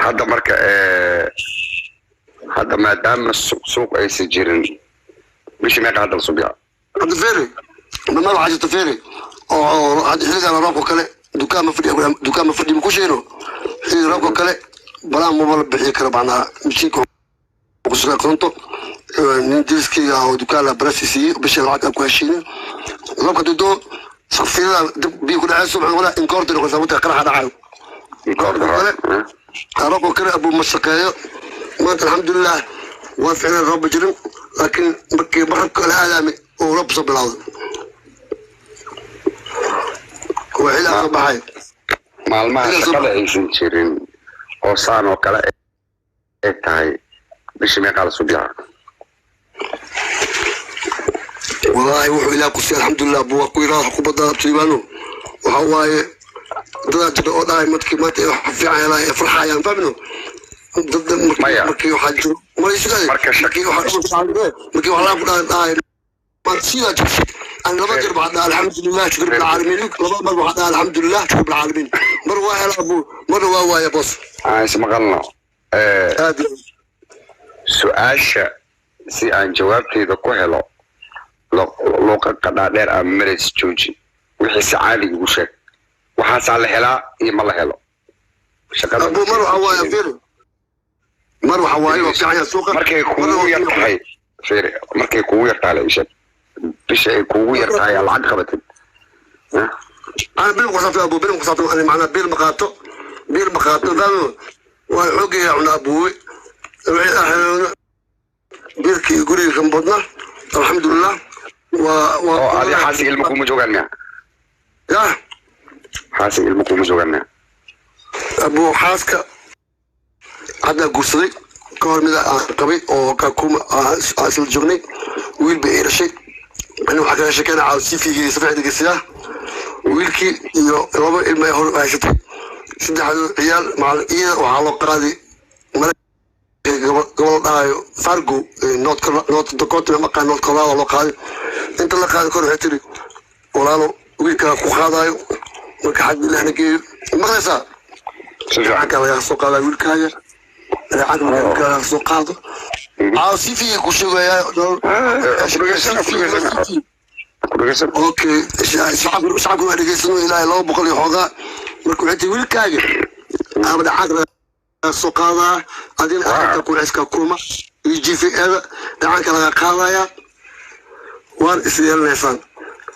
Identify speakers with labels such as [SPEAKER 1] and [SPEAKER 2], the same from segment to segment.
[SPEAKER 1] Hadda marka hadda maadaama suuq aysan jirin, bishii meeqa hadda la subiyaa?
[SPEAKER 2] Hadda feeri, mama, waxaa jirta feeri oo hadda xilligan roobka kale dukaan ma fadhi, dukaan ma fadhi, ma ku sheeno. Xilliga roobka kale balaan maba la bixi karo, macnaha mishiinka kusugaa koronto. Nin deriskeyga oo dukaan la barasi siiyey, bishii lacag aan ku heshiinin. Roobka dudoo fiilada dib biyo ku dhaceyso, maxaa noqonaa? Inkoorta noqonaysaa, wata qaraxa dhacayo. Kale roobka kale abuu ma shaqeeyo. Maanta alxamdulilah waa ficlan, roob ma jirin, laakiin markii maqribka la aadaami oo roob soo bilowday, waa xilli aan soo baxay.
[SPEAKER 1] Maalmaha shaqada aysan jirin oo saan oo kale ay tahay, bishii meeqaa la subiyaa?
[SPEAKER 2] Wallaahi wuxuu ilaah ku siiyey, alxamdulilah, buu waa ku yiraahdo ku badaa tiibaano. Waxa waaye dadaa jira oo dhahay markii maanta ay wax fiican helaan ay farxayaan, fahmino dad markii
[SPEAKER 1] Maya.
[SPEAKER 2] Markii waxaa jiro ma
[SPEAKER 1] Marka
[SPEAKER 2] markii waxaa ku dhahay maanta sidaa jirta. Aan laba jeer waxaa dhahay alxamdulilah, shukr bil caalamiin. Laba mar waxaa dhahay alxamdulilah, shukr bil caalamiin. Mar waa helaa buu, marna waa waaya, boos.
[SPEAKER 1] Aan ismaqalno.
[SPEAKER 2] Aad
[SPEAKER 1] Su-aasha si aan jawaabteeda ku helo, luuqa qadhaadheer ama marays jooji, wixii si caadi igu sheeg. Waxaasaa la helaa iyo ma la helo shaqada.
[SPEAKER 2] Abuu, mar waxaa waaya fiir, mar waxaa waaye waa fiican yahay suuqa.
[SPEAKER 1] Markay
[SPEAKER 2] marna
[SPEAKER 1] kugu
[SPEAKER 2] waa
[SPEAKER 1] yar
[SPEAKER 2] fiican.
[SPEAKER 1] Tahay fiiri, markay kugu yar tahay la ii sheeg, bisha ay kugu yar tahay aa lacag qabatid. Eh?
[SPEAKER 2] أنا بيل مقصات أبو، بيل مقصات، أنا معنا بيل مقاطو، بيل مقاطو، فاهم؟ وحقي عنا أبوي بيلكي يقولي كم بدنا، الحمد لله و
[SPEAKER 1] Oo adi xaasi ilmo kuma joogaan miya?
[SPEAKER 2] يا
[SPEAKER 1] Xaasi ilmo kuma joogaan miya?
[SPEAKER 2] أبو حاسك hadda guursaday ka hor mida aan qabay oo ka kuma aan isla joognay, wiil bay ii dhashay. Ani waxaa kaga sheekeyna caaw cv-gii safiix dhegeystayaa. Wiilkii iyo laba ilmo ay hor haysatay, saddexdu ciyaal macal iyada waxaa loo qaaday Maraykanka, gobol la dhahayo Fargo, North Dakota maqaan, North Colorado loo qaaday. Inta la qaaday kor waxay tiri, walaalo, wiilkaa ku qaadayo marka xagga ilaahna geeyo, maqlaysaa?
[SPEAKER 1] Si fiican.
[SPEAKER 2] Lacagka lagaa soo qaadaa wiilkaaga, lacag marka wiilkaaga laga soo qaado. Caaw cv ku sheegayaa.
[SPEAKER 1] Ku dhegeysan, ku dhegeysan, ku dhegeysan.
[SPEAKER 2] Okay, shacabku waa dhegeysano. Ilaahay 200 iyo xoogaa marka waxay tiri, wiilkaaga ama lacag lagaa soo qaadaa, adina arrinta ku ciska kuma iyo gv-da dhacanka laga qaadayaa, waan is yeelanaysaan,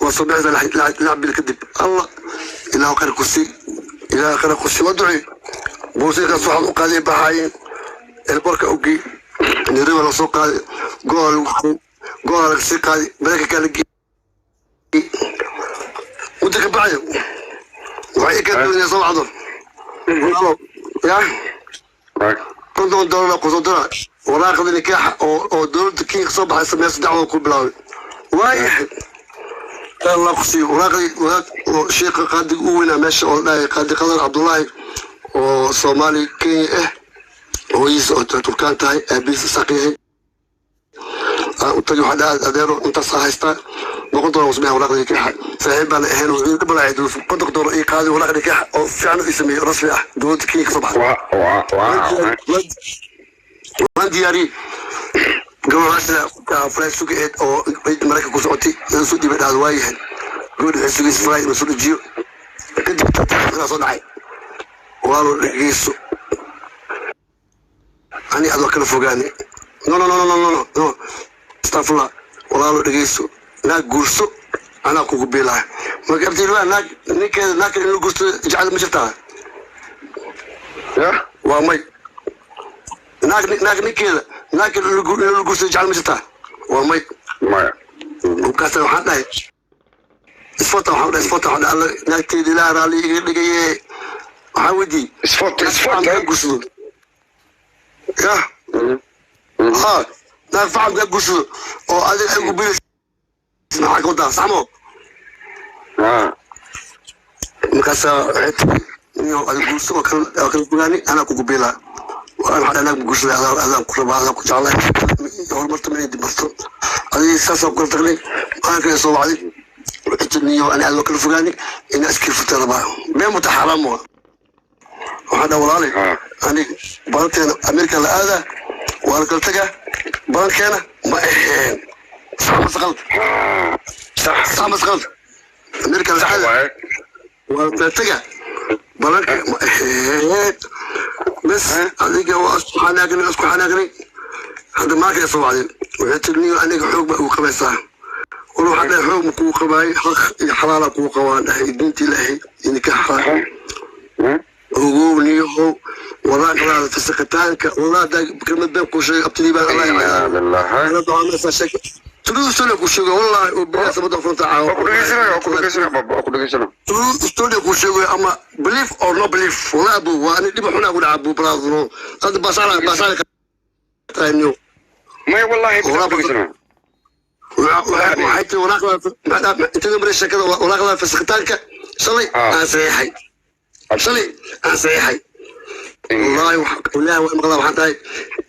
[SPEAKER 2] waa soo bixaysaa 6 bil kadib. Allah ilaah khayr ku sii, ilaah khayr ku sii. Waa ducey boosikaas waxaad u qaaday baxaayeen elborka ogey, Nairobi la soo qaaday, goola lagu xaray, goola laga sii qaaday, Maraykanka la geeyey. Muddo ka bacdi waxay i keentay inay soo wacdo, walaalo ya $50 kusoo dira waraaqda nikaaxa oo dowladda Kenya kasoo baxay sameyso, dacwada ku bilaabay. Waayahay, Allah ku siiyo. Waraaqdii wadaad oo sheekha qaadiga u weynaa meesha oo la dhahay Qaadi Qadar Cabdullaahi oo Soomaali Kenya ah, hooyihiis oo Turkaan tahay, aabihiis Isaaq yahay, aan u tagay. Waxaa dhahay, adeero, intaas aa haystaa, $100 wasbixa waraaqda nikaaxa. Saaxiib baan ahayn, wuxuu dhib malahay, $50 ii qaaday waraaqda nikaaxa oo fiican ii sameeyey, rasmi ah, dowladda Kenya kasoo baxday.
[SPEAKER 1] Waa waa waa
[SPEAKER 2] Waan diyaariyey. Gabadhaasna flight suga eed oo Maraykan ku socotay soo dhiibay, dhahdo waayahay. Gabadha waxay sugaysa flight inuu soo dejiyo. Kadib soo dhacay, walaalo, dhegeyso, ani adoo kala fogaane. No, no, no, no, no, no, no, astafurlah. Walaalo, dhegeyso, naag guurso, anaa kugu biilaya. Marka abtiilwaa naag ninkeeda naag kale inuu guurso jecel ma jirtaa?
[SPEAKER 1] Ya.
[SPEAKER 2] Waa may. Naag ninkeeda naag kale inuu guurso jecel ma jirtaa? Waa may.
[SPEAKER 1] Maya.
[SPEAKER 2] Markaasa waxaan dhahay isfota, waxaan dhahay isfota, waxaan dhahay alla naagteeda ilaah raalli iga dhigaye. Waxaan weydiiyey
[SPEAKER 1] Isfot
[SPEAKER 2] naag
[SPEAKER 1] isfot
[SPEAKER 2] kaa guursado ya ha naag facam kaa guursado oo adiga ay ugu biilaysa, maxaa ka wadaa, saxmo? Markaasaa waxay tiri, niyow, adiga guurso oo kala oo kala fogaani, anaa kugu biilaa. Waan waxaan dhahay, naag ma guursaday, adaan ku rabaa, adaan ku jeclahay, horumarto ma dib marto adiga. Saasaan kula tagnay. Maalin kale soo wacday, waxay tiri, niyow, ani aad waa kala fogaani, inaa iskii furta rabaa, been muta xaaraam waa. Waxaan dhahay, walaalay, Aniga balanteena Amerika la aadaa, waa la kala tagaa, balankeena ma aheen. Sax mase qalad?
[SPEAKER 1] Sax.
[SPEAKER 2] Sax mase qalad? Amerika la
[SPEAKER 1] sax
[SPEAKER 2] aadaa
[SPEAKER 1] waaye.
[SPEAKER 2] Waa la kala tagaa, balanka ma aheen. Bes adiga waa isku xanaaqnay, isku xanaaqnay. Hadda maaka soo wacdeen, waxay tiri: "Niyo, aniga xoog baa ugu qabaysaa." Wal waxaan dhahay: "Xoog ma kugu qabaay, xaq iyo xalaala kugu qabaan," dhahay, "diinta Ilaahay iyo nikaax xalaal." Ogow niyahow, waraaqdaada fasakitaanka, wallah hadaa kelmad been kuu sheegay, abtidii baan Allah
[SPEAKER 1] Inaa lillahi.
[SPEAKER 2] True story kuu sheego, wallahi oo bilaha sabada furta caawa.
[SPEAKER 1] Waa ku dhegeysanaya, waa ku dhegeysanaya baba, waa ku dhegeysanaya.
[SPEAKER 2] True story kuu sheego, ama believe or no believe, wallahi abu waa ani dhib xunaa ku dhaca abu brother. Hadda baasala baasala tahay niyo.
[SPEAKER 1] Maya, wallahi bilaha ku dhegeysanaya.
[SPEAKER 2] Waxay tiri waraaqda intada maray sheekada, waraaqda fasakitaanka shalay aan saxiixay, shalay aan saxiixay. Wallahi wallahi waa maqlaa. Waxaan tahay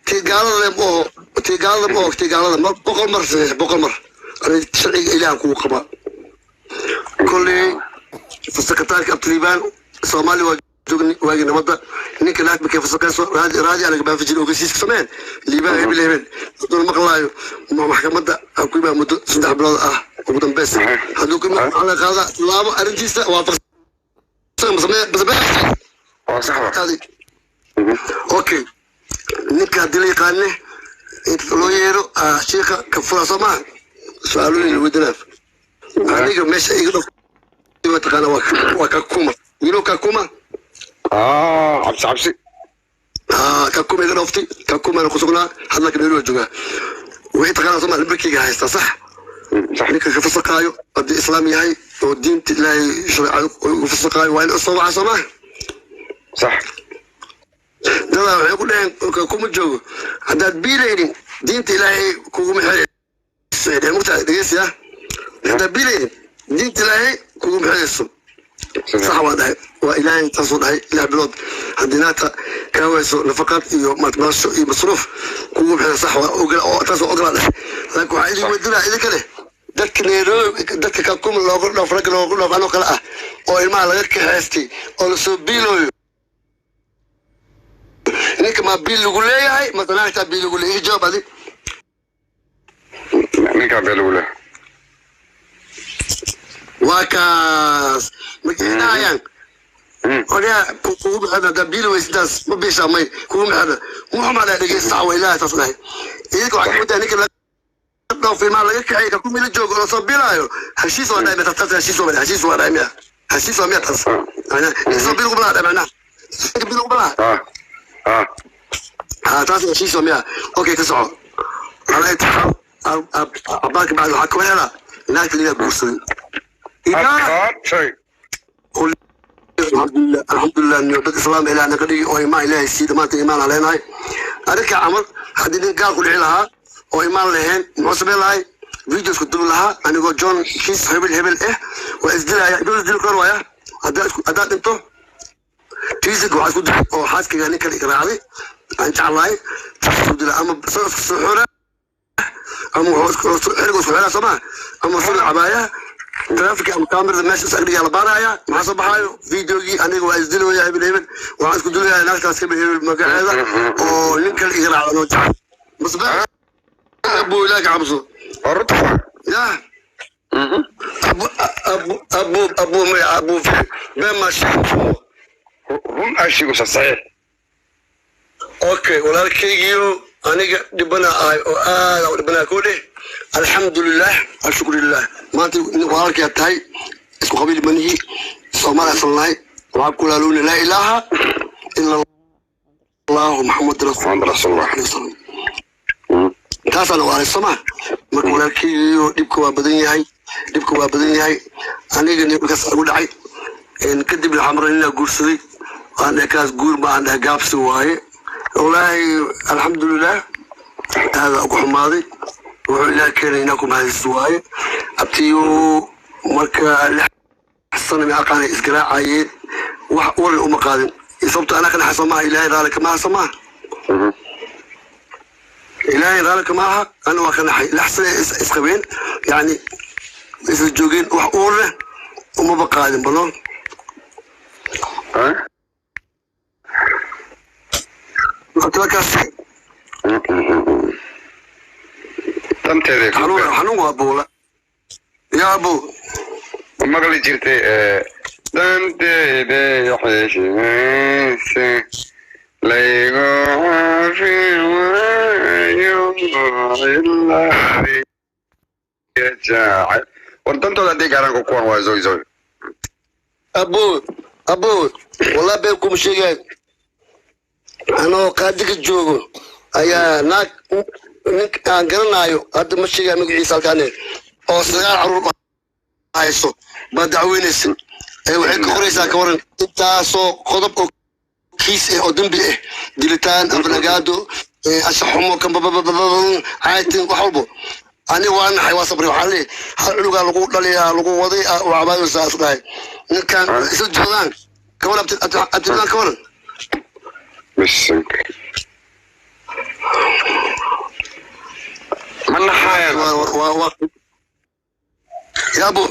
[SPEAKER 2] tii gaalada le ma oho, tii gaalada ma oho, tii gaalada mar 100 mar saxiix, 100 mar. Ani sharciga Ilaah kugu qabaa. Kolley fasakitaanka abtiliibaan Soomaali waa joogni waagii nabadda. Ninka naag markay fasaqayso, raadi raadi anaga baafi jiri ogeysiiska sameen Liibaan hebel hebel hadduu maqlaayo maxkamadda ha ku imaa muddo 3 bilood ah ugu dambeys. Hadduu ku imaa, waxaa laga qaadaa tallaabo arrintiisa waafaqsan. Masame?
[SPEAKER 1] Waa sax wa.
[SPEAKER 2] Okay, ninka haddii la yaqaane inta loo yeero, shiika ka fura soo maaha, su-aalooyin la weydiinaa. Aniga meesha iga dhof waa taqaana, waa Kakuma, you know Kakuma?
[SPEAKER 1] Cabsi cabsi.
[SPEAKER 2] Kakuma iga dhooftay, Kakumana ku sugnaa, hadalka Nairobi joogaa. Wixii taqaana soo maaha, lambarkeyga haystaa, sax?
[SPEAKER 1] Sax.
[SPEAKER 2] Ninka ka fasaqaayo haddii islaam yahay oo diinta Ilaahay shareecada uga fasaqaayo, waa in soo waca soo maaha?
[SPEAKER 1] Sax.
[SPEAKER 2] Dadaa waxay ku dhaheen: "Kakuma joogo, haddaad biilaynin diinta Ilaahay kuguma xirayso." Dheheen mugtaa, dhegeysiya, haddaad biilaynin diinta Ilaahay kuguma xirayso. Sax waa dhahay, waa Ilaahay taasuu dhahay 6 bilood haddii naagta kaa wayso nafaqaad iyo maasho iyo masruuf kugu bixina. Sax waa ogola oo taas waa ogolaa dhahay, laakiin waxaa idin weydiinaya idinka leh dadka Nairobi, dadka Kakuma looga dhoof, ragga looga dhoof anoo kale ah oo ilmaha laga kaxaystay oo lasoo biilooyo, ninka maa biil lagu leeyahay mase naagtaa biil lagu leeyahay? Jawaab adi.
[SPEAKER 1] Ninkaa bee lagu leeyahay.
[SPEAKER 2] Waa kaas markay dhahayaan ogaa kugu bixina haddaa biili weysidaas ma biishaa may kugu bixina. Muxuu maa dhahay? Dhegeysta, sax waa Ilaahay taas dhahay. Idinka waxaa kamid tahay ninka laga dhoofay maa laga kaxeey Kakuma la joogo oo lasoo bilaayo. Heshiis waa dhahay taas, heshiis waa, heshiis waa dhahay miya, heshiis waa miya taas? Macnaha ninka soo biil ugu balaa dhahay, macnaha ninka biil ugu balaa. Ha, taas heshiis waa miya? Okay, ka soco. Ala inta abaarka bacdi waxaa kaba helaa naagta ligaa guursaday idaa.
[SPEAKER 1] Adkaatay.
[SPEAKER 2] Alxamdulilah, alxamdulilah, niyo dad islaam Ilaah naga dhigi oo imaan Ilaahay sii dhamaanta imaan aan leenahay. Arrinka camal haddii nin gaal ku dhici lahaa oo imaan lahayn, muxuu samayn lahay? Videosku dubi lahaa: "Anigoo John kiis hebel hebel eh waa isdilaya." Inuu isdili karo waaya haddaad dhinto tiisika waxaa isku dilay oo xaaskayga nin kale raacday aan jeclahay, isku dila ama soo isku soo xora ama wuxuu xirigu isku xiraa soo maa ama soo cabaaya traffic ama kaamirada meesha is agdhigaa la baaraya. Maxaa soo baxaayo? Videogii aniga waa isdilaya hebel hebel, waxaan isku dilaya naagtaas hebel hebel magaceeda oo nin kale iga raacda anoo jecel. Masbe abu Ilaah ka cabso.
[SPEAKER 1] Waa runta waa.
[SPEAKER 2] Ya abu abu abu abu maya abu been maa sheego.
[SPEAKER 1] Run aa sheegaysaa, saxiix.
[SPEAKER 2] Okay, walaalkaygiyo aniga dhibana ahay oo aad u dhibanaa koo dheh. Alxamdulilah, alshukrulilah, maanta walaalkay aad tahay, isku qabiil manihi, Soomaali asalnahay, waxaan ku laaluuna laa ilaaha ila Allahu, Maxamed
[SPEAKER 1] Maxamed rasuulullah.
[SPEAKER 2] Alayhi wasalam. Taasaana walaalay soo maa. Marka walaalkaygiyo dhibka waa badan yahay, dhibka waa badan yahay. Aniga dhibkaas igu dhacay. Kadib waxaa maray inaa guursaday, waan dhahay kaas guur ma aan dhahay, gaabsi waaye. Wallaahi alxamdulilah, aada ugu xumaaday. Wuxuu Ilaah keenay inaa ku mahadiso waaye abtiyo. Marka 6 sano ma aqaanay isgaraacayeen, wax waran uma qaadin, sababto anaa ka naxay soo maaha. Ilaahay raali kama aha soo maaha, Ilaahay raali kama aha. Ana waa ka naxay. 6 sano isqabeen, yani isla joogeen, wax uur leh umaba qaadin banoon.
[SPEAKER 1] Ah?
[SPEAKER 2] Abtiwakaas.
[SPEAKER 1] Danteeday ku
[SPEAKER 2] Xanuun xanuun waa buula yaa abu.
[SPEAKER 1] Maqli jirtay danteeday xeshimayse laygu caafi waayo ilaa jacayl. War dantooda haddii gaaraan kuwan waa zoy zoy.
[SPEAKER 2] Abu, abu, wallah been kuma sheegay, anoo qaadiga joogo ayaa naag nin aan garanaayo hadda ma sheegaya magaciisa halkaane oo 9 caruur hayso baa dacweynaysa ee waxay ka qoraysaa, ka waran intaasoo qodob oo kiis ah oo dembi ah, dilitaan, aflagaado, anshax xumo, kan caytin, wax walbo. Ani waa naxay, waa sabray. Waxaa leeyahay hal cunugaa lagu dhaliyaa lagu waday waa cabaayeysaa is dhahay ninkan isla joogaan. Ka waran abtidaan, ka waran?
[SPEAKER 1] Bisanka ma naxaayaan.
[SPEAKER 2] Yaabo.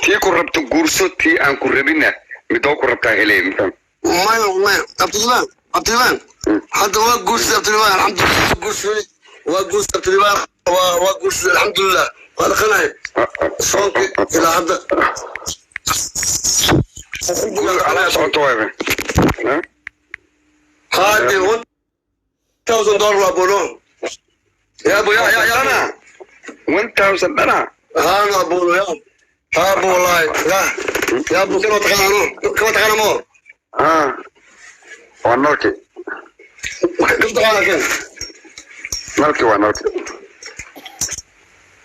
[SPEAKER 1] Tii ku rabto guurso, tii aan ku rabinna midoo ku rabtaa helay mafaham.
[SPEAKER 2] Maya, maya, abtidaan, abtidaan hadda waa guursaday. Abtidaan alxamdulilah guursaday, waa guursaday abtidaan, waa guursaday alxamdulilah, waa dhaqanahay soonki ilaa hadda.
[SPEAKER 1] Alaa socoto waay.
[SPEAKER 2] Hade $1000 waa bono yaabo ya ya ya.
[SPEAKER 1] Dhana 1000 dhana.
[SPEAKER 2] Hana bono ya habo wallahi ya yaabo kama taqaano, kama taqaano mo.
[SPEAKER 1] Ah, waa nalki.
[SPEAKER 2] Kama taqaano kan.
[SPEAKER 1] Nalki waa nalki.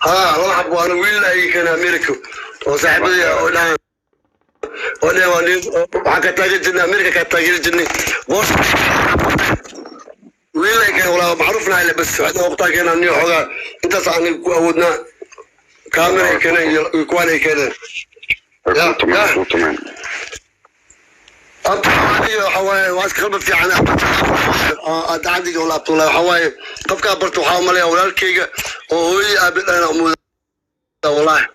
[SPEAKER 2] Ha, laba xabo waana wiil ay kan America oo saaxiibadii oo dhahan oo dhahan waa nin waxaan ka taageeri jirnay America, ka taageeri jirnay boos wiil ay kan walaa macruufna ila bas waxaan waqtaa keenaa niyo xogaa intaas aan ku awoodnaa kaamera ay keeneen iyo kuwaan ay keeneen.
[SPEAKER 1] Way
[SPEAKER 2] Ya,
[SPEAKER 1] kuu tumeen.
[SPEAKER 2] Ya.
[SPEAKER 1] Kuu tumeen.
[SPEAKER 2] Abdi waxa waaye waa iska qalbi fiican dacadiga wala abtullahi. Waxa waaye qofkaa barta waxaa umaleeya walaalkayga oo hooyadii aabe dhalana umuuda wallahi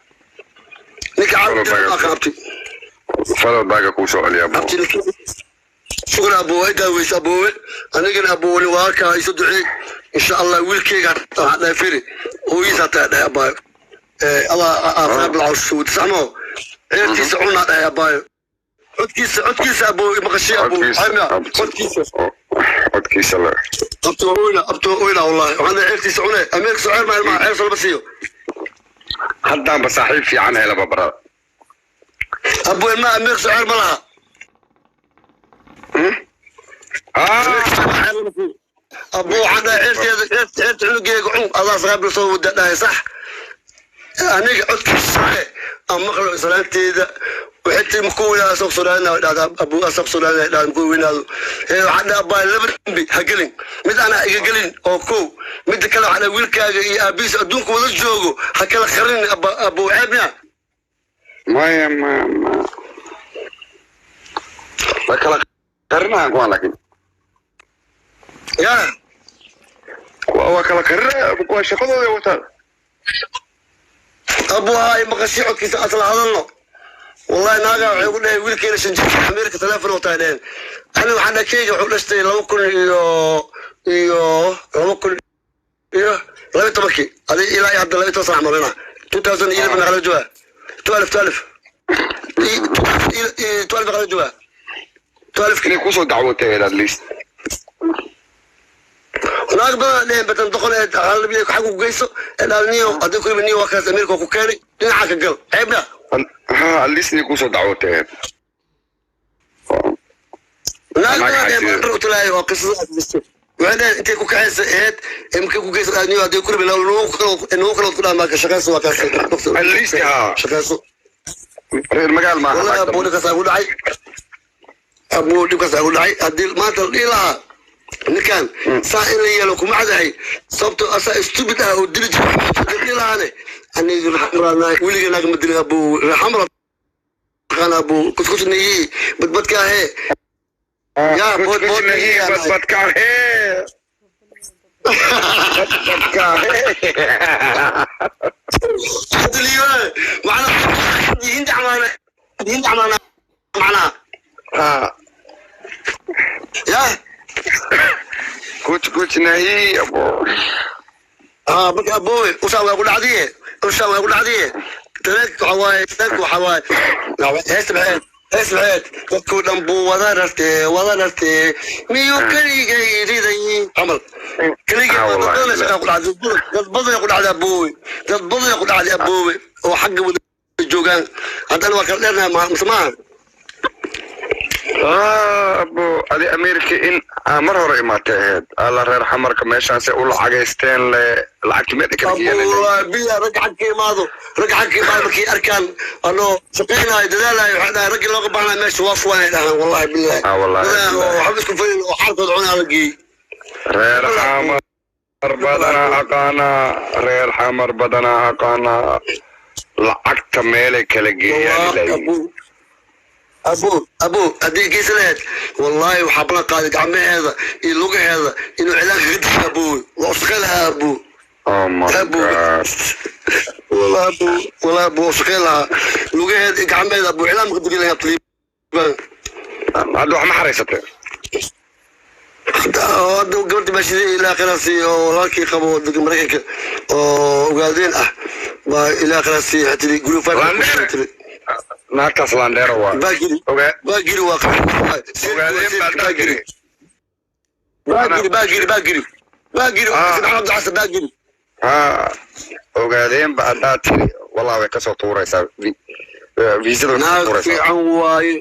[SPEAKER 2] ninka cabdi aqan abti.
[SPEAKER 1] Fadal baaga kuu soo celiyaa bro.
[SPEAKER 2] Abti shukran abuwe, ay daaweysa abuwe. Anigana abuwe walaalkaa iso duceey insha Allah. Wiilkayga waxaa dhahay firi hooyadiis hataa dhahay abaayo allah aafaab lacawsuud saxmo ceertiisa cunaa dhahay abaayo codkiisa, codkiisa abuwe maqashay abuwe.
[SPEAKER 1] Codkiisa.
[SPEAKER 2] Xamia codkiisa.
[SPEAKER 1] Codkiisa le.
[SPEAKER 2] Abtu waa oyna, abtu waa oyna wallahi. Waxaan dhahay ceertiisa cune ameerka soo ceer maa ilmaha ceer soo lama siiyo.
[SPEAKER 1] Haddaanba saaxiib fiican helaba barada.
[SPEAKER 2] Abuwe ilmaha ameerka soo ceer ma laha.
[SPEAKER 1] Ah.
[SPEAKER 2] Abu waxaan dhahay ceerteeda ceerta cunugeega cun adaa saqaabil soo wada dhahay sax. Aniga codkiisa aan maqlo islaanteeda waxay tiri maku weynaado asoo soo dhahda abu asoo soo dhahda maku weynaado ee waxaan dhahay abaa laba dambi ha gelin, mid anaa iga gelin oo kow, midda kale waxaan dhahay wiilkaaga iyo aabihiisa adduunka wada joogo ha kala qarin abu ceebna.
[SPEAKER 1] Maya, maya, maya, way kala qarinayaan kuwaan laakiin.
[SPEAKER 2] Ya.
[SPEAKER 1] Kuwa waa kala qarinaya, kuwa shaqadooda wataan.
[SPEAKER 2] Abu haay maqashii codkiisa asla hadalno wallahi. Naaga waxay ugu dhahay wiilkeena 5 jir Ameerika telefoon wataa dheheen. Ani waxaan dhahay keyga wuxuu dhashtay 2012-kii adi ilaa iyo hadda 12 sana marina 2011 naqala jooga 12 12 12 naqala jooga 12.
[SPEAKER 1] Inay kusoo dacwotay at least.
[SPEAKER 2] Naag badan dheheen batan doqon ee xalabiya xag ku geyso ee dhaalniyo haddii ku niyo waa kaas Ameerika ku keenay dhinaca ka gal ceebna.
[SPEAKER 1] Ha, at least inay kusoo dacwotay.
[SPEAKER 2] Naag badan dheheen baan dhar u talaayo waa qisada waxay dheheen intay ku kacaysa aheyd ee markay ku geyso dhaalniyo haddii ku ribi nugu kalood ku dhamaa ka shaqeyso waa kaas.
[SPEAKER 1] At least ha.
[SPEAKER 2] Shaqeyso.
[SPEAKER 1] Reer magaal maaha.
[SPEAKER 2] Wallahi abuu dhibkaas ugu dhacay, abuu dhibkaas ugu dhacay. Haddii maanta la dhihi lahaa ninkan saa in la yeelo kuma cadahay sababto asaa stupid ah oo dili jira haddii dhihi lahaane aniga weliga naag ma dilin abuu xamra taqaan abuu kuskusniyi badbadka ahee. Ya, bood bood.
[SPEAKER 1] Badbadka ahee, badbadka ahee.
[SPEAKER 2] Hadliyo macnaha diin dacmaana, diin dacmaana macnaha.
[SPEAKER 1] Ah.
[SPEAKER 2] Ya.
[SPEAKER 1] Kuch kuch nahi abo.
[SPEAKER 2] Haa, marka aboowe ushaa waa ku dhacdiye, ushaa waa ku dhacdiye. Tareedka waxaa waaye, tareedka waxaa waaye heesta maxeed, heesta maxeed, dadkuu dhan buu wada rartee, wada rartee, miyuu keligay riday camal keligay.
[SPEAKER 1] Ah,
[SPEAKER 2] dad
[SPEAKER 1] wallahi.
[SPEAKER 2] badan shaqaa ku dhacday, dad badan ku dhacday aboowe, dad badan ku dhacday aboowe oo xagga wada joogaan. Haddana waa kala dheernahay, mise maaha?
[SPEAKER 1] Ah, abo, adi America in aa mar hore imaatay ahayd. Alla, reer Xamarka meeshaasay u lacagaysteen, le lacagti meel kala geeyeen.
[SPEAKER 2] Wallahi biya, ragga xagga ka imaado, ragga xagga ka imaado markay arkaan anoo shaqaynayo, dadaalayo, waxay dhahaan raggii looga baahnaa meesha waa fuwanay dhahaan, wallahi billahi.
[SPEAKER 1] Ah, wallahi
[SPEAKER 2] dadaal oo
[SPEAKER 1] billahi.
[SPEAKER 2] Waxba isku falin oo xaalkooda cunaa la geeyey.
[SPEAKER 1] Reer Xamar badanaa aqaanaa, reer Xamar badanaa aqaanaa, lacagta meelay kala geeyaan ilaahi.
[SPEAKER 2] Abu abu abu, haddii geysa lahayd, wallahi waxaa ballan qaaday gacmaheeda iyo lugaheeda inuu cilaanka ka diyo. Abu waa u shaqayn lahaa abu.
[SPEAKER 1] Oh my
[SPEAKER 2] abu
[SPEAKER 1] God.
[SPEAKER 2] Wallahi abu, wallahi abu waa u shaqayn lahaa lugaheeda iyo gacmaheeda abu, cilaan ka digi lahaa Taliban.
[SPEAKER 1] Hadda wax ma xaraysatay?
[SPEAKER 2] Hadda gabadha maashidii ilaa khiraasi oo walaalkii qabo dadka Maraykanka oo ogaadeen ah baa ilaa khiraasi xatiri guri
[SPEAKER 1] Landheere.
[SPEAKER 2] Tiri
[SPEAKER 1] Naagtaas landheero waa.
[SPEAKER 2] Baagiri.
[SPEAKER 1] Ogaa.
[SPEAKER 2] Baagiri waa
[SPEAKER 1] Ogaadeen baa
[SPEAKER 2] baagiri.
[SPEAKER 1] dhaagiri.
[SPEAKER 2] Baagiri, baagiri, baagiri, baagiri.
[SPEAKER 1] Ah.
[SPEAKER 2] Maxamed Cabdi Xasan baagiri.
[SPEAKER 1] Ha, ogaadeen ba haddaad tiri, wallah way kasoo tuuraysaa viisada way kasoo
[SPEAKER 2] Naag
[SPEAKER 1] tuuraysaa.
[SPEAKER 2] Fiican waaye,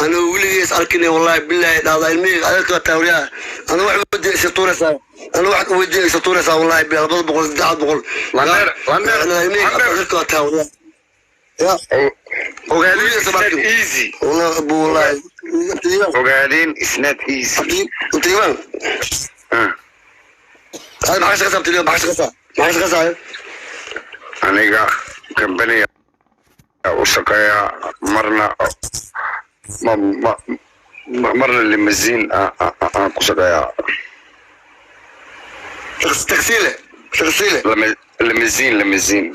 [SPEAKER 2] anuu weligiis arkin, wallahi billahi dhahdaa ilmihii adeerka taawriyaa, anuu wax weydiin isa tuuraysaa, anuu wax weydiin isa tuuraysaa, wallahi billahi 200, 300.
[SPEAKER 1] Landheer, landheer,
[SPEAKER 2] ilmihii
[SPEAKER 1] landheer.
[SPEAKER 2] Adeerka taawriyaa ya.
[SPEAKER 1] Ogaadeen
[SPEAKER 2] Weligiis
[SPEAKER 1] is not
[SPEAKER 2] arkin.
[SPEAKER 1] easy.
[SPEAKER 2] Wallahi abu, wallahi
[SPEAKER 1] Ogaadeen is not easy.
[SPEAKER 2] Taliban.
[SPEAKER 1] Ah,
[SPEAKER 2] هذا maxaa shaqaysaa Taliban? Maxaa shaqaysaa, maxaa shaqaysaa?
[SPEAKER 1] Aniga kambaniga u shaqeeya, marna marna limousine aan ku shaqeeyaa.
[SPEAKER 2] Taksiile, taksiile?
[SPEAKER 1] Limousine, limousine.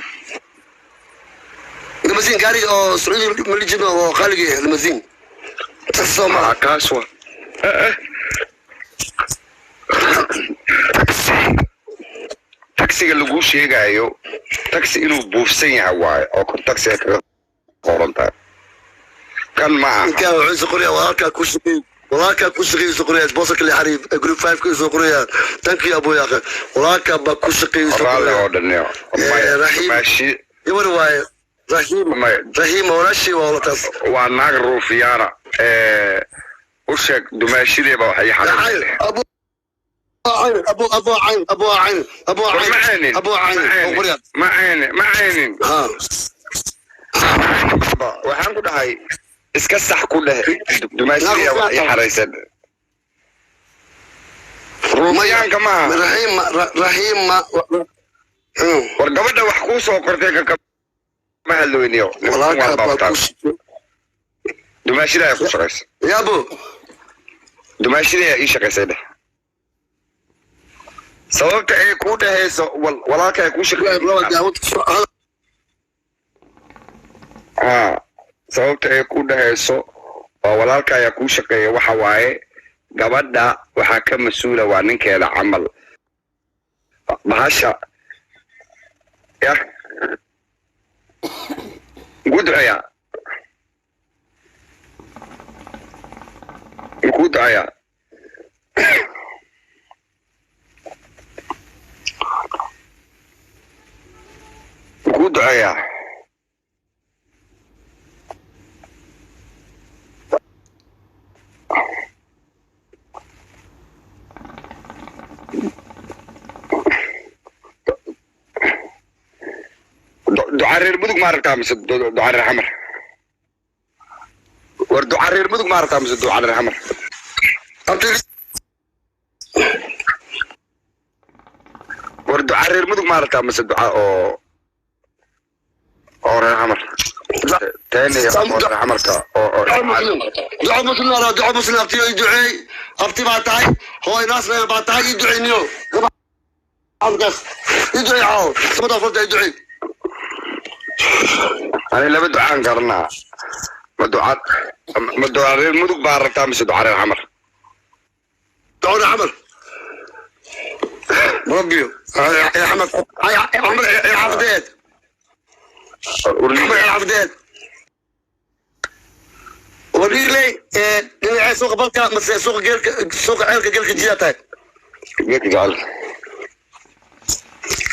[SPEAKER 2] Limousine gaariga oo Sacuudi malijin oo qaaliga ah, limousine taksi soo maaha?
[SPEAKER 1] Ah, kaas wa. Eh, eh. Taksiga lagu sheegayo, taksi inuu buufsan yahay waaye oo kon taksiga kaga qoran tahay, kan ma aha.
[SPEAKER 2] Ninkaan wuxuu soo qorayaa walaalkaa ku shaqeey, walaalkaa ku shaqeey soo qorayaa, sponsorka la xariif group 5 ka soo qorayaa. Thank you abu yaqa, walaalkaa baa ku shaqeey soo
[SPEAKER 1] Raalli
[SPEAKER 2] qorayaa.
[SPEAKER 1] oo dhan yo.
[SPEAKER 2] Eh, Raxiim.
[SPEAKER 1] Maashi.
[SPEAKER 2] Gabar waaye Raxiim.
[SPEAKER 1] Maya.
[SPEAKER 2] Raxiim walaashii waa walataas.
[SPEAKER 1] Waa naag ruufiyaana ee u sheeg dumaashideeba wax ii
[SPEAKER 2] cayn
[SPEAKER 1] xariif.
[SPEAKER 2] Abu cayn, abu, abu cayn, abu cayn, abu
[SPEAKER 1] War ma
[SPEAKER 2] cayn
[SPEAKER 1] caynin.
[SPEAKER 2] Abu cayn oo qoryaa.
[SPEAKER 1] Ma caynin, ma caynin.
[SPEAKER 2] Ha.
[SPEAKER 1] Waxaan ku dhahay iska sax ku dheh, dumaashideeba wax ii xaraysan, ruufiyaanka maaha.
[SPEAKER 2] Raxiim raxiim ma
[SPEAKER 1] War gabadha wax kuu soo qortay ka kama hadlooyniyo.
[SPEAKER 2] Walaalkaa baa ku shaqeey.
[SPEAKER 1] Dumaashida ayaa ku shaqaysa.
[SPEAKER 2] Ya abu.
[SPEAKER 1] Dumaashida ayaa ii shaqaysay dheh, sababta ay kuu dhehayso walaalka ay kuu shaqeeyay. Ha, sababta ay kuu dhehayso waa walaalka ayaa kuu shaqeeya waxa waaye gabadha waxaa ka mas-uula waa ninkeeda camal bahasha ya muku duceeyaa, makuu duceeyaa. Makuu duceeyaa. Duca reer Mudug ma aragtaa mise duca reer Xamar? War duca reer Mudug ma aragtaa mise duca reer Xamar? War duca reer Mudug ma aragtaa mise duca oo reer Xamar teeniya oo reer Xamarka oo
[SPEAKER 2] duco muslim ana, duco muslim abti ii duceey, abti baa tahay, hooy naasna baa tahay, ii duceyniyo gabadhaas ii duceey, caaw samada furta ii duceey.
[SPEAKER 1] Ani laba ducaan garanaa, ma duca reer Mudug baa rabtaa mise duca reer Xamar?
[SPEAKER 2] Duco reer Xamar. ربي يا احمد يا احمد يا عبدات احمد يا عبدات وريلي dhinaca suuqa balka mase suuqa geelka suuqa ceelka geelka jidaa tahay
[SPEAKER 1] geelka jecel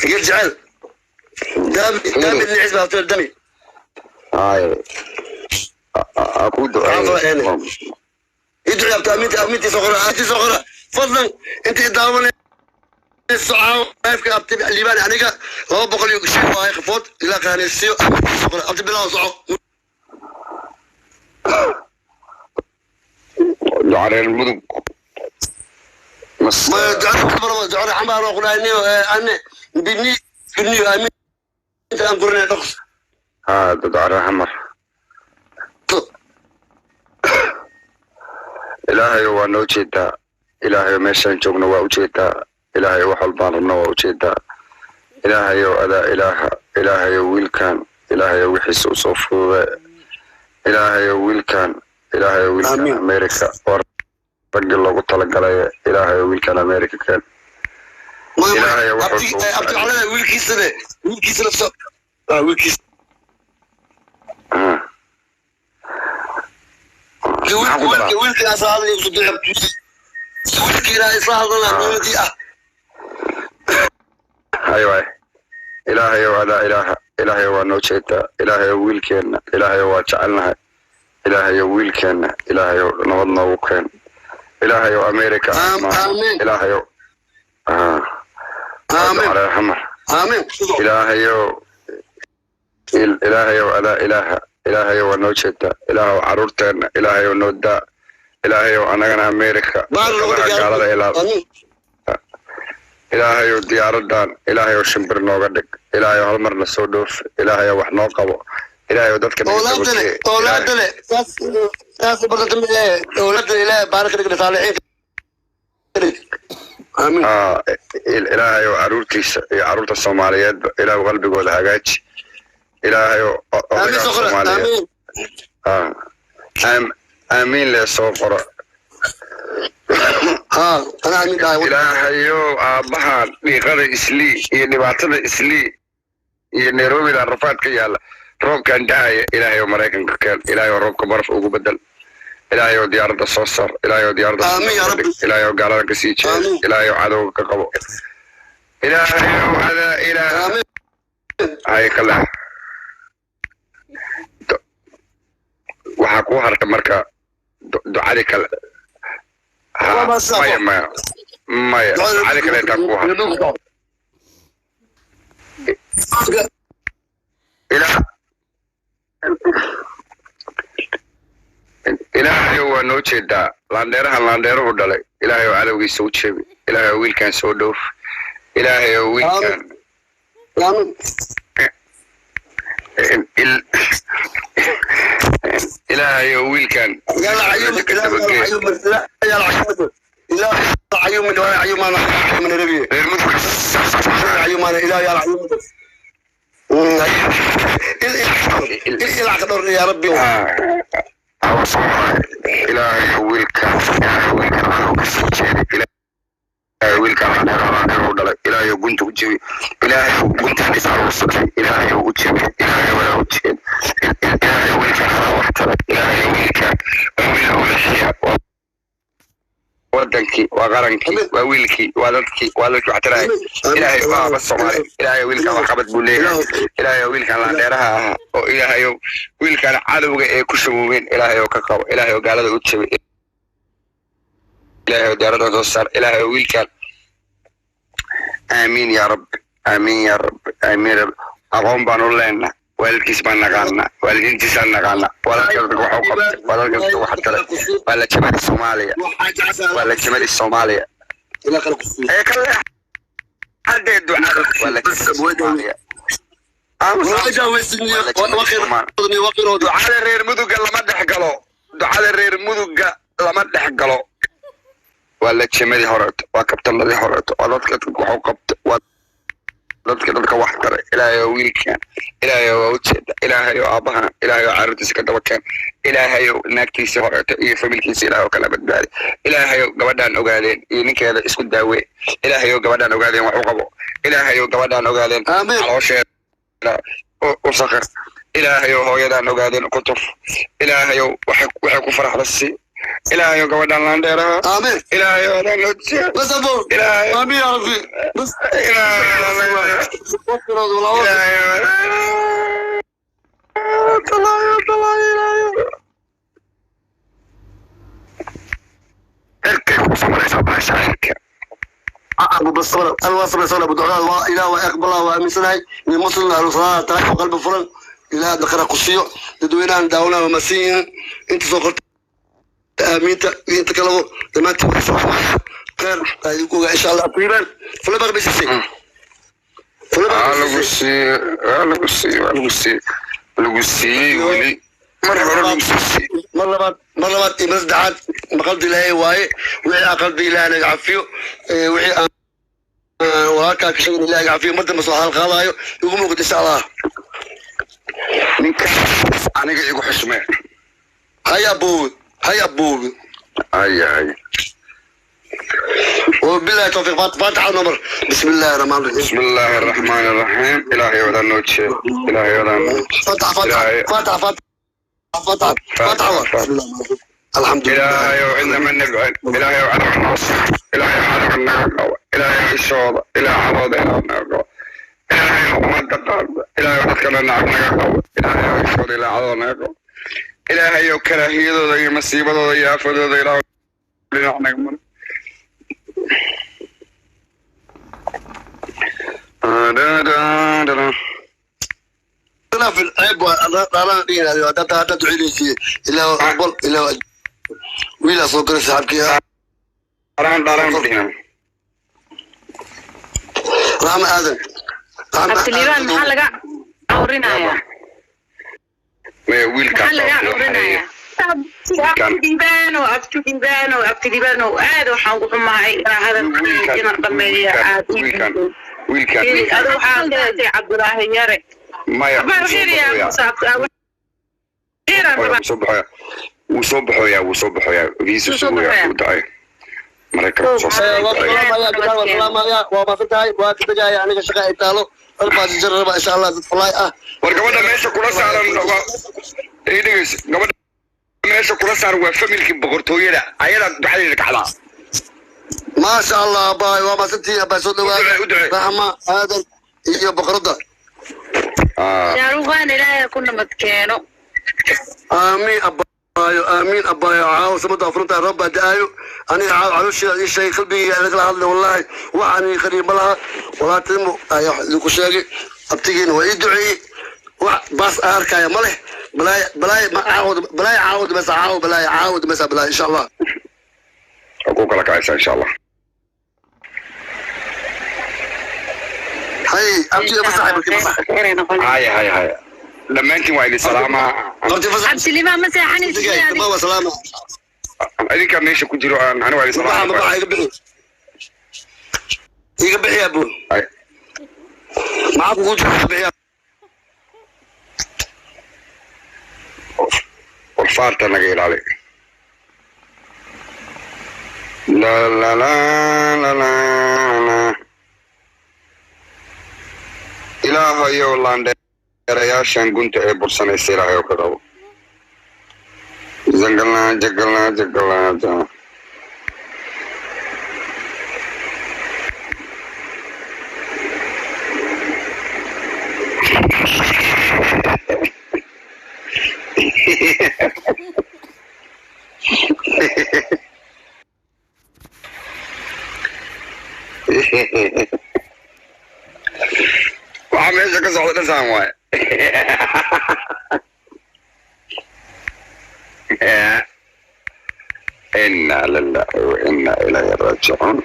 [SPEAKER 2] geel jecel daami daami dhinaciis baa hotel dami
[SPEAKER 1] haye aku duceeyo
[SPEAKER 2] idduci abta aminta amintii soo qora amintii soo qora fadlan intii daawanayso caawa abti liibaan aniga 205 waahay qofood ilaa qaanaysiyo amintii soo qora abti bilaw soco
[SPEAKER 1] duca reer mudug
[SPEAKER 2] ma ducada barba ducada xambaar oo quraaniyo ane bini bini amin aan qoranay dhaqs
[SPEAKER 1] ha duca reer xamar ilaahayo waa noo jeedaa ilaahayo meeshaan joogno waa u jeedaa ilaahayo wax walbaan rabno waa u jeedaa ilaahayo adaa ilaaha ilaahayo wiilkan ilaahayo wixiisa usoo fudude ilaahayo wiilkan ilaahayo wiilkan america oo raggii loogu talagalay ilaahayo wiilkan america keen ilaahayo
[SPEAKER 2] abti wiilkiisana wiilkiisana wiilkiis
[SPEAKER 1] aywa ilaahayow adaa ilaaha ilaahayow waa noo jeedaa ilaahayow wiilkeenna ilaahayow waa jecelnahay ilaahayow wiilkeenna ilaahayow nabad noogu keen ilaahayow america ilaahayow xamar ilaahayow ilaahayow adaa ilaaha ilaahayow waa noo jeedaa ilaahayow caruurteenna ilaahayow noo daa ilaahayow annagana america gaalada ilaal ilaahayow diyaaradan ilaahayow shimbir nooga dhig ilaahayow hal marna soo dhoof ilaahayow wax noo qabo ilaahayow dadka ilaahayow caruurtiisa iyo caruurta soomaaliyeedba ilaahu qalbigooda hagaaji ilaahayow odayga soomaaliyeed aamiin lee soo qoro ilaahayow aabbahan dhiiqada islii iyo dhibaatada islii iyo nairobida rafaad ka yaalla roobkan dhacaya ilaahayow maraykanka keen ilaahayow roobka baraf ugu bedel ilaahayow diyaaradda soo sar ilaahayow diyaaradda ilaahayow gaalada ka sii jeed ilaahayow cadowga ka qabo ilaahayow adaa ilaah hay kale waxaa kuu harta marka ducadii kale maya maya maya ducadii kale intaa kuu harta ilaahayow waa noo jeedaa laandheerahan laandheeruhu dhalay ilaahayow cadowgiisa u jebi ilaahayow wiilkan soo dhoof ilaahayow wiilkan ilaahayow wiilkan ilaahayow wiilkan wiilkan laandheeruhu dhalay ilaahayow gunta u jebi ilaahayow guntaan isaarusatay ilaahayow u jebi ilaahayow walaa u jeed ilaahayow wiilkan adaa wax taray ilaahayow wiilkan waa wiil awlaxiya waa wadankii waa qarankii waa wiilkii waa dadkii waa dadkii wax taraya ilaahayow waa aba soomaali ilaahayow wiilkan wax qabad buu leeyahay ilaahayow wiilkan laandheeraha ahaa oo ilaahayow wiilkan cadowga ee ku shamoobeen ilaahayow ka qabo ilaahayow gaalada u jebi ilaahayow diyaaradda soo saar ilaahayow wiilkan aamiin yaa rabbi aamiin yaa rabbi aamiin rabbi aqoon baan u leenna waalidkiis baan naqaanaa waalidiintiisaan naqaanaa walaalka dadka wax u qabtay walaalka dadka wax taray waa la jabadi soomaaliya waa la jabadi soomaaliya ee kale haddee ducada waa la jabadi soomaaliya ducada reer muduga lama dhex galo ducada reer muduga lama dhex galo waa la jimadii horeeto waa kabtanadii horeeto waa dadka dadka wax u qabta waa Dadka wax tara. Ilaahayow wiilkan, Ilaahayow waa ujeeda, Ilaahayow aabahan, Ilaahayow carruurtiisa ka daba keen, Ilaahayow naagtiisa horeeto iyo familkiisa Ilaahayow kala badbaadi, Ilaahayow gabadhaan ogaadeen iyo ninkeeda isku daawee, Ilaahayow gabadhaan ogaadeen wax u qabo, Ilaahayow gabadhaan ogaadeen
[SPEAKER 2] Aamin.
[SPEAKER 1] caloosheeda u sakir, Ilaahayow hooyadaan ogaadeen ku tuf, Ilaahayow waxay ku faraxda sii, Ilaahayow gabadhaan laandheeraha,
[SPEAKER 2] Aamin.
[SPEAKER 1] Ilaahayow adaan loo jeed,
[SPEAKER 2] Bas abo.
[SPEAKER 1] Ilaahayow
[SPEAKER 2] Aamin ya Rabbi. Bas.
[SPEAKER 1] Ilaahayow Ilaahayow talaayo talaayo Ilaahayow cirkay ku samaraysaa bahasha cirka.
[SPEAKER 2] Abu bas sabra, أنا واصل صبر أبو دعاء إله وأقبل وأمين سناي من مسلم أهل صلاة تراك وقلب فرن إله دخل قصيو تدوينا داونا ومسين أنت سوقت آمين أنت كلامه لما تبغى خير يقول إن شاء الله تقريبا فلا بقى بيسي فلا
[SPEAKER 1] Waa
[SPEAKER 2] بقى
[SPEAKER 1] lagu
[SPEAKER 2] بيسي.
[SPEAKER 1] siiyey, waa lagu siiyey, waa lagu siiyey, lagu siiyey weli mar hore lagu sii siiyey.
[SPEAKER 2] Mar labaad, mar labaad iyo mar saddexaad, ma qaldi Ilaahay waaye. Wixii aan qaldi Ilaahay naga cafiyo. Wixii aan walaalkaa ka sheegin Ilaahay cafiyo. Mar dambe soo hadal qaadaayo igu muuqda insha Allah.
[SPEAKER 1] Ninka aniga igu xushmee.
[SPEAKER 2] Hay aboowe, hay aboowe.
[SPEAKER 1] Ay ay.
[SPEAKER 2] وبالله التوفيق. فاتحة نمر. بسم الله الرحمن الرحيم.
[SPEAKER 1] بسم الله الرحمن الرحيم. إلهي ولا نوتشي، إلهي ولا نوتشي.
[SPEAKER 2] فاتحة فاتحة.
[SPEAKER 1] إلهي.
[SPEAKER 2] فاتحة فاتحة فاتحة فاتحة. بسم الله الرحمن الرحيم. الحمد لله.
[SPEAKER 1] إلهي وعندما نبعد، إلهي وعلى النص، إلهي على الناقة، إلهي عشوض، إلهي عوض، إلهي الناقة، إلهي وما تقال، إلهي وحدك الناقة، إلهي عشوض، إلهي عوض الناقة، إلهي وكراهية ذي مصيبة ذي آفة ذي إلهي نعم. دا دا دا دا.
[SPEAKER 2] أنا في العيب أنا أنا هذا تدعي لي فيه إلا أقبل إلا ويلا صوت سحبك.
[SPEAKER 1] داران داران بدينا.
[SPEAKER 2] رحمة آدم، رحمة.
[SPEAKER 3] Abtiliibaan, maxaa laga cawrinayaa?
[SPEAKER 1] Maya wiilkaan
[SPEAKER 3] Maxaa laga cawrinayaa? Abtiliibaano, abtiliibaano, abtiliibaano, aad waxaan ugu xumahay inaa hadalkii inaan dhameeyo aad ii
[SPEAKER 1] wiilkaan
[SPEAKER 3] diiday.
[SPEAKER 1] Wiilkaan.
[SPEAKER 3] Adu waxaa keentay Cabdulaahi Yare.
[SPEAKER 1] Maya
[SPEAKER 3] Abaa
[SPEAKER 1] wuu soo
[SPEAKER 3] waxiriyaa
[SPEAKER 1] baxoyaa.
[SPEAKER 3] Musa
[SPEAKER 1] Wuu soo baxoyaa, wuu soo baxoyaa, wuu soo baxoyaa, viisa
[SPEAKER 3] Wuu soo
[SPEAKER 1] sugaya.
[SPEAKER 3] baxoyaa.
[SPEAKER 1] Wuu dhacay Maraykanka soo socda, wuu dhacay.
[SPEAKER 2] Waa maasantahay, waa ka tagaya aniga, shaqa ay taalo arbaa raba insha Allah dad falaay ah.
[SPEAKER 1] War gabadha meesha kula saaran waa ii dhegeyso, gabadha meesha kula saaran waa familkii boqortooyada, ayadaa ducadeeda kacdaa.
[SPEAKER 2] Maasha Allah abaay, waa maasantihiin abaay, soo dhawaada.
[SPEAKER 1] U ducee, u ducee.
[SPEAKER 2] Raxma Aadan iyo boqoradda.
[SPEAKER 1] Ah,
[SPEAKER 3] Shaaruqaan Ilaahay ku nabad keeno.
[SPEAKER 2] Aamiin abaayo, aamiin abaayo. Caawa samada furunta roob baa da-aayo. Aniga caawa caloosheeda ii sheegay, qalbigayga lagala hadlay. Wallaahi waxaan ii qariib ma laha. Walaaltinimo ayaa wax idinku sheegay, abtigiina waa ii duceeyey. Wax baas aan arkaya ma leh. Balaay balaay ma caawd balaay caawd masa caaw balaay caawd masa balaay insha Allah.
[SPEAKER 1] Waa ku kala kacaysaa insha Allah.
[SPEAKER 2] Hay abtiga, fasax markii fasax.
[SPEAKER 1] Haya haya haya, dhammaantiin waa idin salaamaa.
[SPEAKER 2] Abti fasax.
[SPEAKER 3] Abtiliibaan, ma seexanaysid
[SPEAKER 2] Abtigay
[SPEAKER 3] adiga?
[SPEAKER 2] waa salaama.
[SPEAKER 1] Idinkaa meesha ku jiro aan ani waa idin
[SPEAKER 2] mabaxa
[SPEAKER 1] salaamaa.
[SPEAKER 2] Mabaxa iga bixi, iga bixi abu.
[SPEAKER 1] Ay.
[SPEAKER 2] Maxaa kugu jira? Iga bixi.
[SPEAKER 1] War faarta naga ilaali. La la la la la la. Ilaahayow laandheerayaashan gunta ee bursanaysa Ilaahayow ka qabo. Zangalaa jagalaa jagalaa ja. Waxaa meesha ka socda dhasaan waaye. Inna lillahi wa inna ilayhi raajicuun,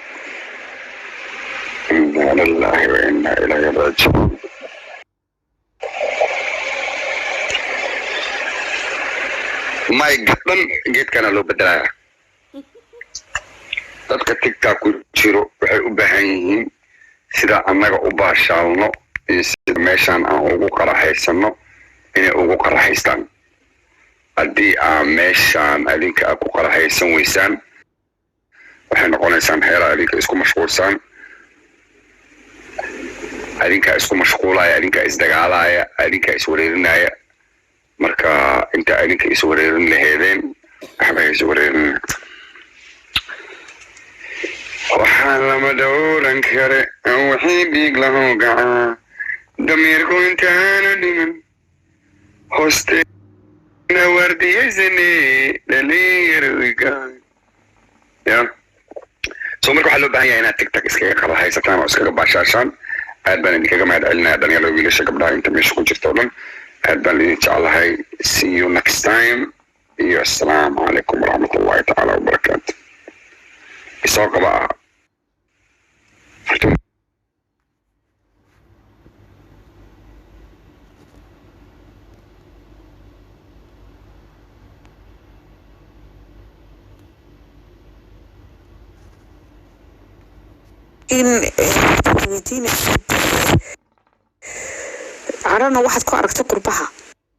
[SPEAKER 1] inna lillahi wa inna ilayhi raajicuun. Mayga dhan geedkana loo bedelaya. Dadka TikTok ku jiro waxay u baahan yihiin Sida annaga u baashaalno iyo sida meeshaan aan ugu qaraxaysano inay ugu qaraxaystaan. Haddii aa meeshaan adinka aad ku qaraxaysan weysaan, waxay noqonaysaan heera adinka isku mashquulsaan, adinkaa isku mashquulaya, adinkaa isdagaalaya, adinkaa iswareerinaya. Marka inta adinka iswareerin laheedeen, waxba iswareerin. Waxaa lama dhowran kare wixii dhiig lahu gacaa, damiirku intaana dhiman hoosteena waardiyaysane dhalinyarwiga ya. So marka waxaa loo baahan yahay inaad TikTok iskaga qarahaysataan oo iskaga baashaashaan. Aad baan idinkaga mahad celinaya, dhalinyarada, wiilasha, gabdhaha, inta meesha ku jirta oo dhan. Aad baan idin jeclahay. See you next time iyo assalaamu calaykum waraxmatullahi tacaala wabarakaatu. Isoo qaba ah.
[SPEAKER 4] In weydiinaysid carana waxaad ku aragtay qurbaha.